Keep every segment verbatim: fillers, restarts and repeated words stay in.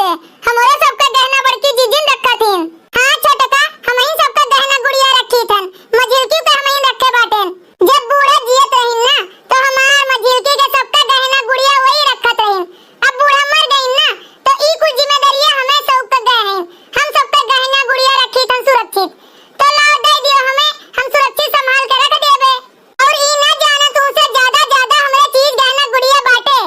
हमरे सबका गहना बड़की जिज्जी रखत हीं। हाँ छोटका, हमहीं सबका गहना गुड़िया रखी थन, मझिलकी के हमहीं रखे बाटेन। जब बूढ़ा जियत रहिन ना, तो हमार मझिलकी के सबका गहना गुड़िया वही रखत रहिन। अब बूढ़ा मर गइन ना, तो ई कुल जिम्मेदारियाँ हमें सबका गए हैं। हम सबका गहना गुड़िया रखी थन सुरक्षित। तो लाओ दे दियो हमें, हम सुरक्षित संभाल के रख देबे। और ई ना जाना तुमसे ज्यादा ज्यादा हमरे चीज गहना गुड़िया बाटे।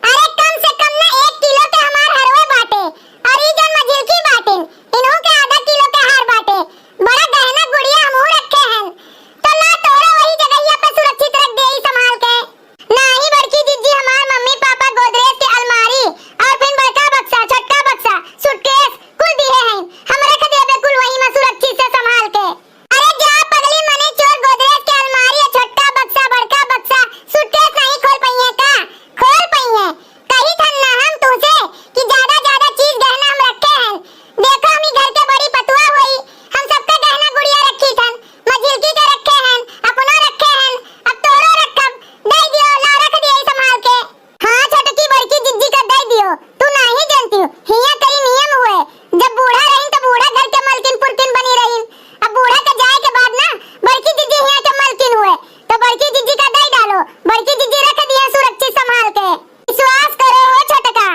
अरे कम से कम ना एक किलो के हमार हरवे बाटे। और ई जन मझिलकी बाटिन, इन्हों के आधा किलो के हार बाटे। बड़ा गहना गुड़िया हमहू रखे हैं। तो ला तोहरा वही जगहिया पे सुरक्षित रख देई संभाल के। नाही बड़की जिज्जी, हमार मम्मी पापा गोदरेज के अलमारी और फिर बड़का बक्सा, छोटका बक्सा, सूटकेस कुल दिहे हैं। हम रख देबे कुल वही में सुरक्षित से संभाल के। अरे जा पगली मने चोर, गोदरेज के अलमारी, छोटका बक्सा, बड़का बक्सा, सूटकेस नहीं खोल पइहे का? खोल पइहे। कही थन ना हम तुमसे कि ज्यादा ज्यादा चीज गहना हम रखे हैं। देखो हम ई घर के बड़ी पतुआ होई, हम सबका गहना गुड़िया रखी थन, मझिलकी के रखे हैं, अपनो रखे हैं, अब तोरो रखब। दे दियो, ला रख दियो ई संभाल के। हाँ छोटकी, बड़की जिज्जी का दे दियो। तू नाही जानती हो, हियां कई नियम हुए। जब बूढ़ा रहिन तो बूढ़ा घर के मलकिन पुरकिन बनी रहिन। अब बूढ़ा के जाए के बाद ना बड़की जिज्जी हियां के मलकिन हुए, तो बड़की जिज्जी का दे डालो। बड़की जिज्जी रख दिए सुरक्षित संभाल के। विश्वास करो हो छोटका।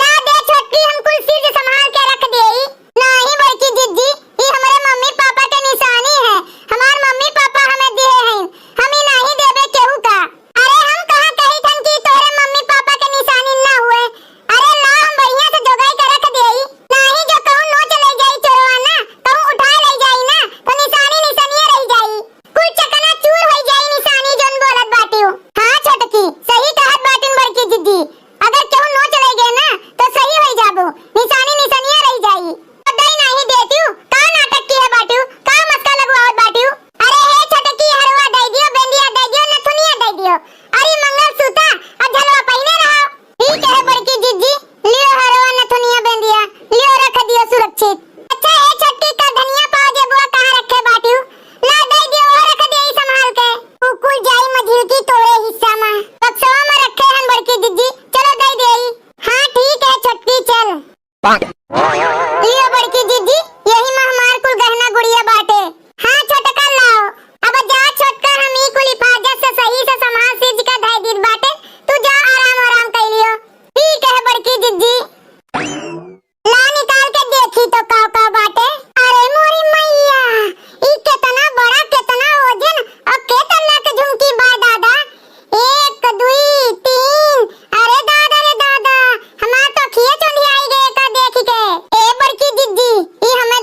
ला दे छोटकी, हम कुल चीज संभाल के रख देई। नाही बड़की जिज्जी, ई हमरे मम्मी पापा के निशानी है। हमार मम्मी पापा हमें दिए हैं, हम ई नाही देबे केहू का। अरे हम कहाँ कही थन कि तोहरे मम्मी पापा के निशानी ना हुए। अरे ला हम बढ़िया से जोगाई के रख देई। नाही जो कहूँ नोच ले जाई चोरवा ना, कहूँ उठा ले जाई ना, तो निशानी निशानिये रह जाई। कुल चकनाचूर होई जाई निशानी जोन बोलत बाटिउ। हाँ छोटकी, सही कहत बाटिन बड़की जिज्जी। अगर केहू नोच ले गए ना, तो सही होई जाबो, निशानी निशानिया रह जाई। तो दई नाही देतिउ, का नाटक किहे बाटिउ, का मस्का लगवावत बाटिउ? अरे हे छोटकी, हरवा दई दियो, बेंदिया दई दियो, नथुनिया दई दियो। अरे मंगलसूता, अब झलवा पहिने रहो। ठीक है बड़की जिज्जी, लियो हरवा नथुनिया बेंदिया, लियो रख दियो सुरक्षित। अच्छा ए छोटकी का धनिया पाव जेबुआ कहाँ रखे बाटिउ? ला दे दियो, वो रख दे ई संभाल के। उ कुल जाई मझिलकी तोरे हिस्सा मा। बक्सवा मा रखे हन बड़की जिज्जी, चलो दे दे ई। हाँ ठीक है छोटकी चल। लियो बड़की जिज्जी, यही मा हमार कुल गहना गुड़िया बाटे। हाँ छोटका लाओ। अब जा छोटका हम ई कुल हिफाजत से सही से संभाल सीज के धई दीत बाटे। तू जा आराम आराम कई लियो। ठीक है बड़की जिज्जी। ला निकाल के देखी तो का का बाटे। अरे मोरी मैया, ई केतना बड़ा, केतना ओजन और के तल्ला के झुमकी बा दादा। एक, दुई, तीन, अरे दादा रे दादा, हमार तो अखिए चुंधियाई गए का देख के। ए बड़की जिज्जी, ई हमें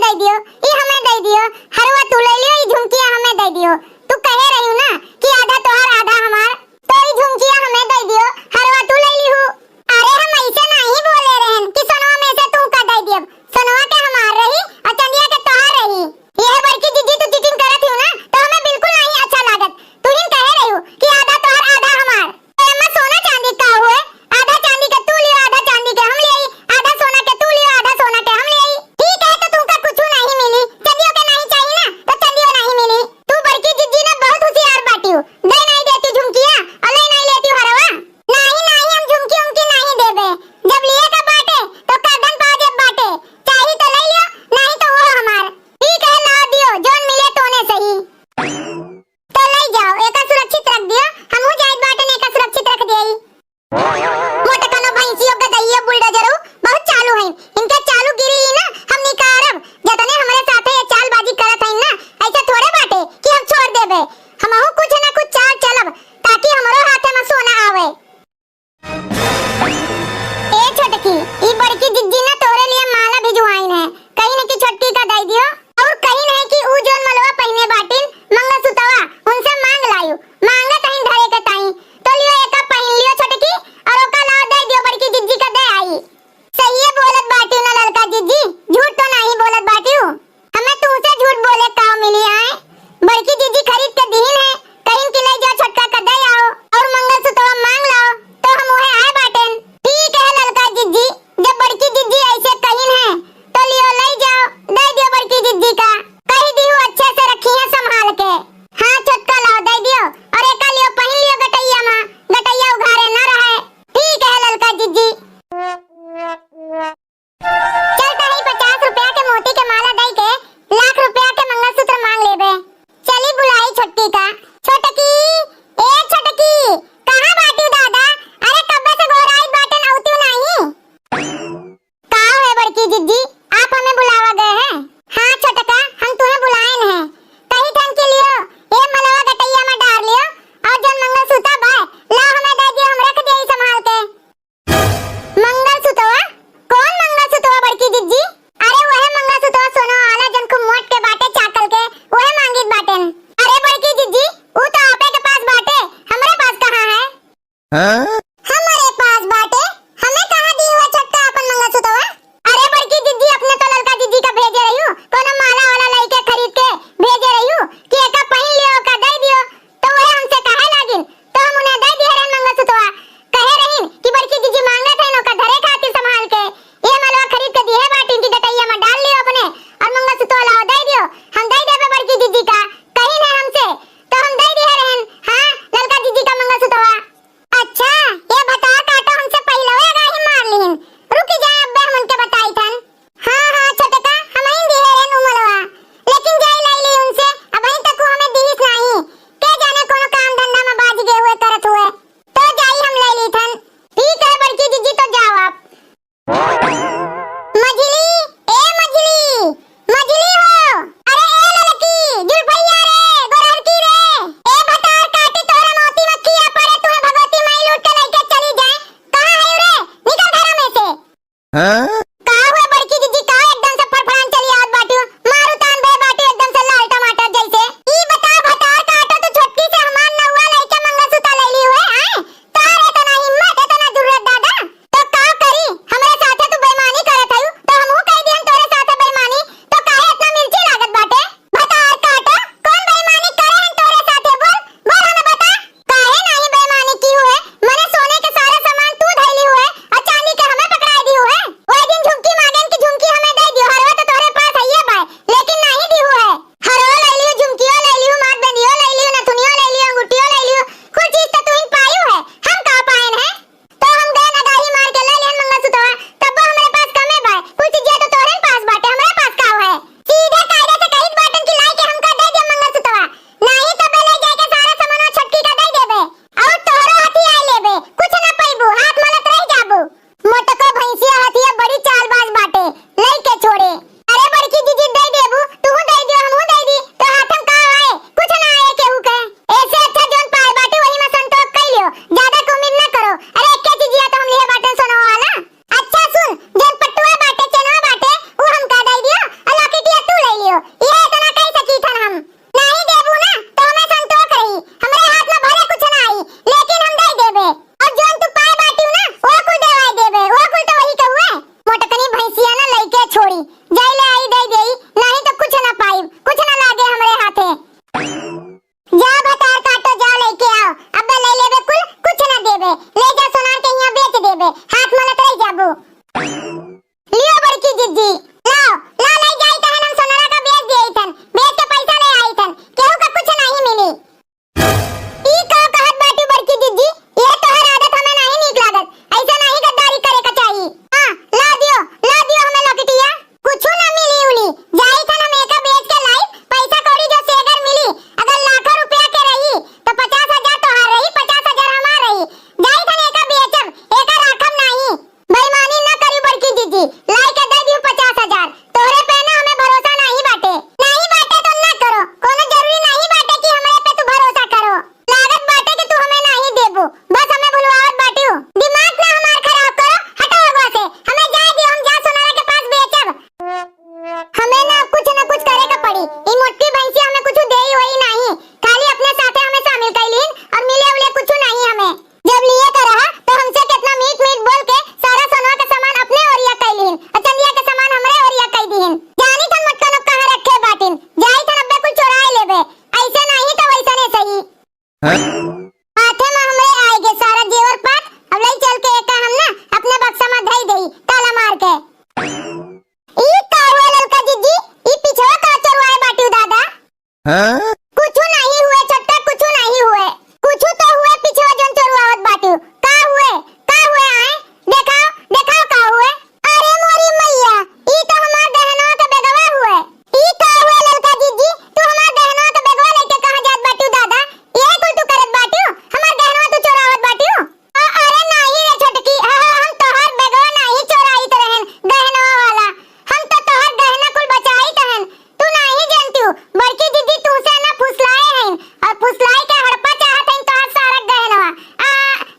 हाँ? कुछु नाहीं हुए छोटका, कुछु नाहीं हुए। कुछु तो हुए पिछवा जौन चोरवावत बाटिउ। का हुए? का हुए आए? देखाओ, देखाओ का हुए? अरे मोरी मइया, ई तो हमार गहनवा के बेगवा हुए। ई का हुए ललका जिज्जी, तू हमार गहनवा के बेगवा लेके कहाँ जात बाटिउ दादा? यही कुल तू करत बाटिउ? हमार गहनवा तू चोरावत बाटिउ? अ-, अरे नाहीं रे छोटकी, ह-, ह-, हम तोहार बेगवा नाहीं चोराइत रहेन, गहनवा वाला। हम तो तोहार गहना कुल बचाइत हन। तू नाहीं जनतिउ, बड़की जिज्जी तूसे ना फुसलाए हइन, और फुसलाए के हड़पा चाहत हइन तोहार सारा गहनवा। आ,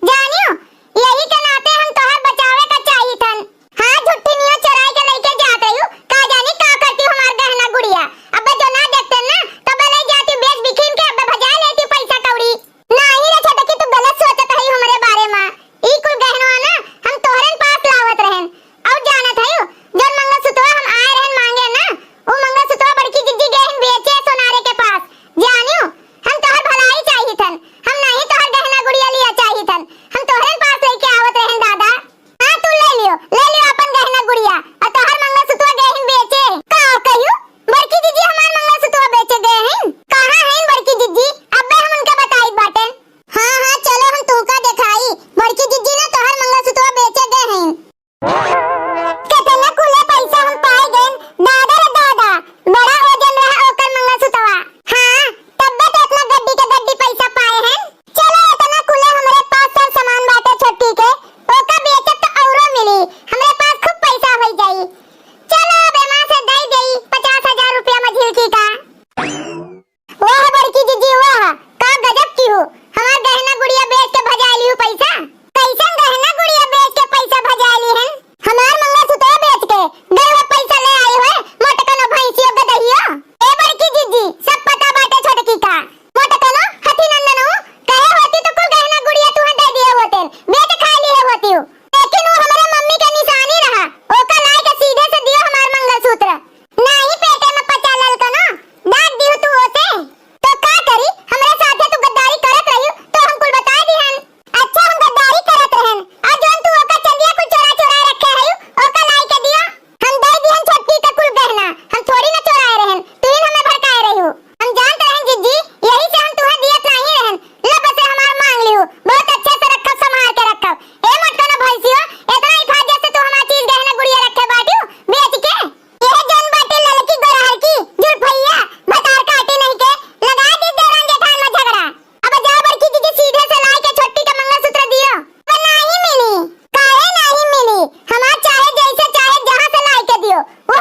जानिउ, यही के नाते हम तोहार बचावे का चाहित हन। हाँ, झुट्ठिनियो चोराइ के लइके जात रहिउ, का जानी का करतिउ हमार गहना गुड़िया। अबे जो ना देखतेन ना, तबे लइ जातिउ बेच बिखिन के, अबे भजाए लेतिउ पइसा कौड़ी। नाहीं रे छोटकी, तू गलत सोचत हइउ हमरे बारे मा। ई कुल गहनवा ना हम तोहरेन पास लावत रहेन। अउर जानत हइउ, जौन मंगलसुतवा हम आए रहेन माँगे ना, उ मंगलसुतवा बड़की जिज्जी गए हइन बेचे सोनारे के पास। जानिउ, हम तोहर भलाई चाहित हन, हम नाहीं तोहर गहना गुड़िया लिया चाहित हन, हम तोहरेन पास लइके आवत रहेन दादा। हाँ, तू ले लियो, ले लियो अपन गहना गुड़िया, अउर तोहर मंगलसुतवा गए हइन बेचे। का कहियो? बड़की जिज्जी हमार मंगलसुतवा बेचे गए हइन? कहाँ हइन बड़की जिज्जी? अब्बे हम उनका बताइत बाटेन। हाँ, हाँ, चलो हम तुहका देखाई। बड़की जिज्जी ना तोहर मंगलसुतवा बेचे गए हइन। केतना कुले पइसा हम पाए गइन, दादा रे दादा, बड़ा ओजन रहा ओकर मंगलसुतवा। हाँ, तब्बे तो एतना गड्डी के गड्डी पइसा पाए हन। चलो, एतना कुले हमरे पास सर सामान बाटे छोटकी के, ओका बेचब त अउरो मिली, हमरे पास खूब पइसा होइ जाई। चलो, अब एमा से दइ देई पचास हजार रुपया मझिलकी का। वाह बड़की जिज्जी वाह, का गजब किहू, हमार गहना गुड़िया बेच के भजाइ लिहू पइसा। कइसन गहना गुड़िया बेच के पइसा भजाइ लिहन? हमार मंगलसुतवा बेच के गए हुए पइसा ले आई हुए, मोटकनो भैंसियो गदहियो। ए बड़की जिज्जी, सब पता बाटे छोटकी का। मोटकनो हथी नंदनो, कहे होती तो कुल गहना गुड़िया तुहे दे दिए होतेन, बेच खाइ लिहे होतिउ। लेकिन उ हमरे मम्मी के निसानी रहा, ओका लाइ के सीधे से दियो हमार मंगलसूत्र। नाहीं पेटे में पचा ललकनो, दाग दिहु तू ओसे। तो का करी, हमरे साथे तू गद्दारी करत रहिउ, तो हम कुल बताइ दिहन। अच्छा, हम गद्दारी करत रहन, अउर जौन तू ओका चंदिया कुल चोरा चोरा रखे हइउ, ओका लाइ के दियो। हम दइ दिहन छोटकी का कुल गहना, हम थोड़ी न चोराए रहन, तू ही हमें भड़काए रहिउ। हम जानत रहन जिज्जी, यही से हम तुहे दियत नाहीं रहन। ला बस हमार माँग लिहु, बहुत अच्छे से रखब, संभार के रखब। ए मोटकनो भैंसियो, एतना हिफाजत से तू हमार चीज गहना गुड़िया रखे बाटिउ, बेच के। यह जौन बाटे ललकी गोरहर की, जुल्फैया, भतार काटे नहीं के, लगा दी देवरान जेठान में झगड़ा। अब जा बड़की जिज्जी सीधे से लाइ के छोटकी का मंगलसूत्र दियो। अब नाहीं मिली, काहे नाहीं मिली? हमार चाहे जैसे चाहे जहाँ से लाइ के दियो, वो